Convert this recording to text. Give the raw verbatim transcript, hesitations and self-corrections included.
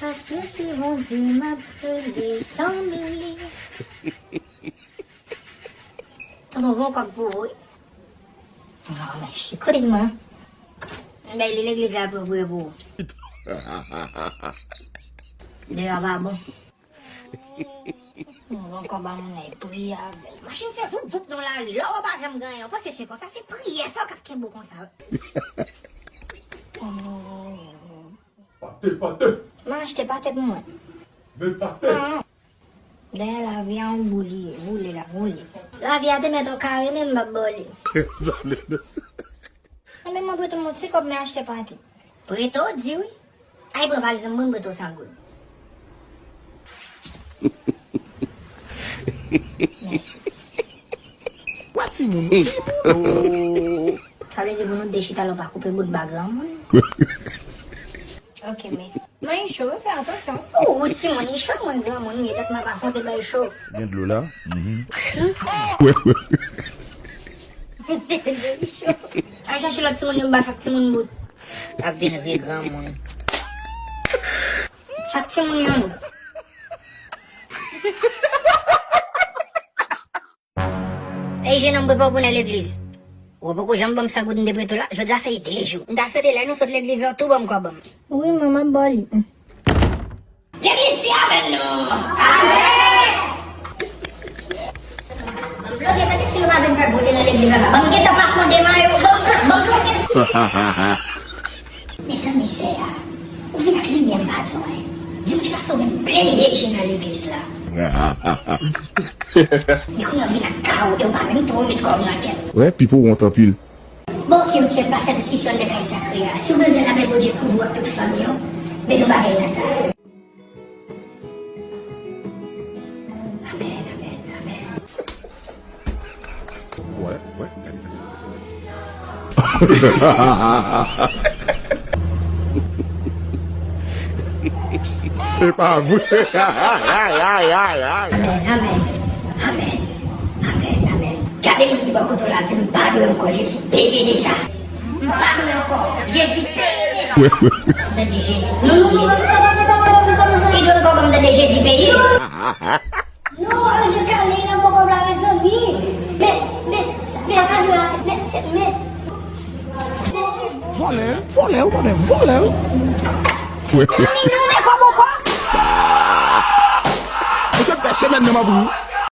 Paske se Bondye m ap rele san mili. Tonton, voye yon kòb pou ou, wi. Ah, mèsi. Kote ki mwen? M bay li legliz la pou priye pou ou. Deyò a pa bon. Yon kòb a moun nan priye avè l. Machin fè voup voup nan lari. Lè w pa janm gen anyen, w panse se konsa, se priyè sa w k ap kenbe w konsa. Pate, pate. Mwen achte pate pou mwen. Men pate. Dèyè lavi a yon bou li ye, boule l ap boule. Lavi a te mèt yon kare men m p ap ba w li. Anben mwen prete w yon ti kòb men achte pate. Prete w di wi. Ay pran valiz mwen, mwen prete w san goud. Mèsi. Wa timoun, timoun. Sa vle di pou nou de chita la w pa koupe bout ba granmoun. Ok, men. Mwen cho, fè atansyon. Ou timoun, li cho, mwen granmoun, li tèt mwen pa fonte bay cho. Gen dlo la? Mhm. Wi, wi. Li cho. Al chache lòt timoun yo ba chak timoun bout. Ap vin ri granmoun. Chak timoun yon bout. Ey, jenòm, prepare w pou n al legliz. Ou poko janm ban m san goud m te prete w la. Jodi a fè de jou. M ta swete lè nou sot legliz la, w tou ban m kòb an. Wi, man, m ap ba w li. Legliz di amèn non. Amèn! Ban m bloke, tande si nou pa vin fè gode nan legliz la. Ban m gentan pa fonde mayo. Ban m, ban m bloke. Mezanmi, sè a, ou vin ak limyè m pa di w anyen. Dimanch pase ou menm blende je nan legliz la. Men kounye a ou vin ak kawo e ou pa menm twò met kò w nan kè l. Wè, Pipo wont anpil. Bon, ok, ok, pa fè diskisyon anndan kay sakre a. Si w bezwen labèl Bondye kouvri w ak tout fanmi w, met yon bagay nan sa. Amèn, amèn, amèn. Wè, wè, gade, gade, gade, gade. E pa vre. Amèn, amèn, amèn, amèn, amèn. Gade moun ki bò kote w la, di m pa dwe ankò, Jezi peye deja. M pa dwe ankò. Jezi peye deja. Wè, wè. Nan non Jezi. Non, non, non, pa fè sa, pa fè sa, pa fè sa, pa fè sa. Li dwe m kòb, m tande Jezi peye. Non, Jezi kale nan kòb la, mezanmi. Men, men, men, pa dwe la, men, men, men. Vòlè, vòlè, ou konnen, vòlè. Wè, wè. Mezanmi, non, men kòb ankò. Misye fè semèn nan m ap ri.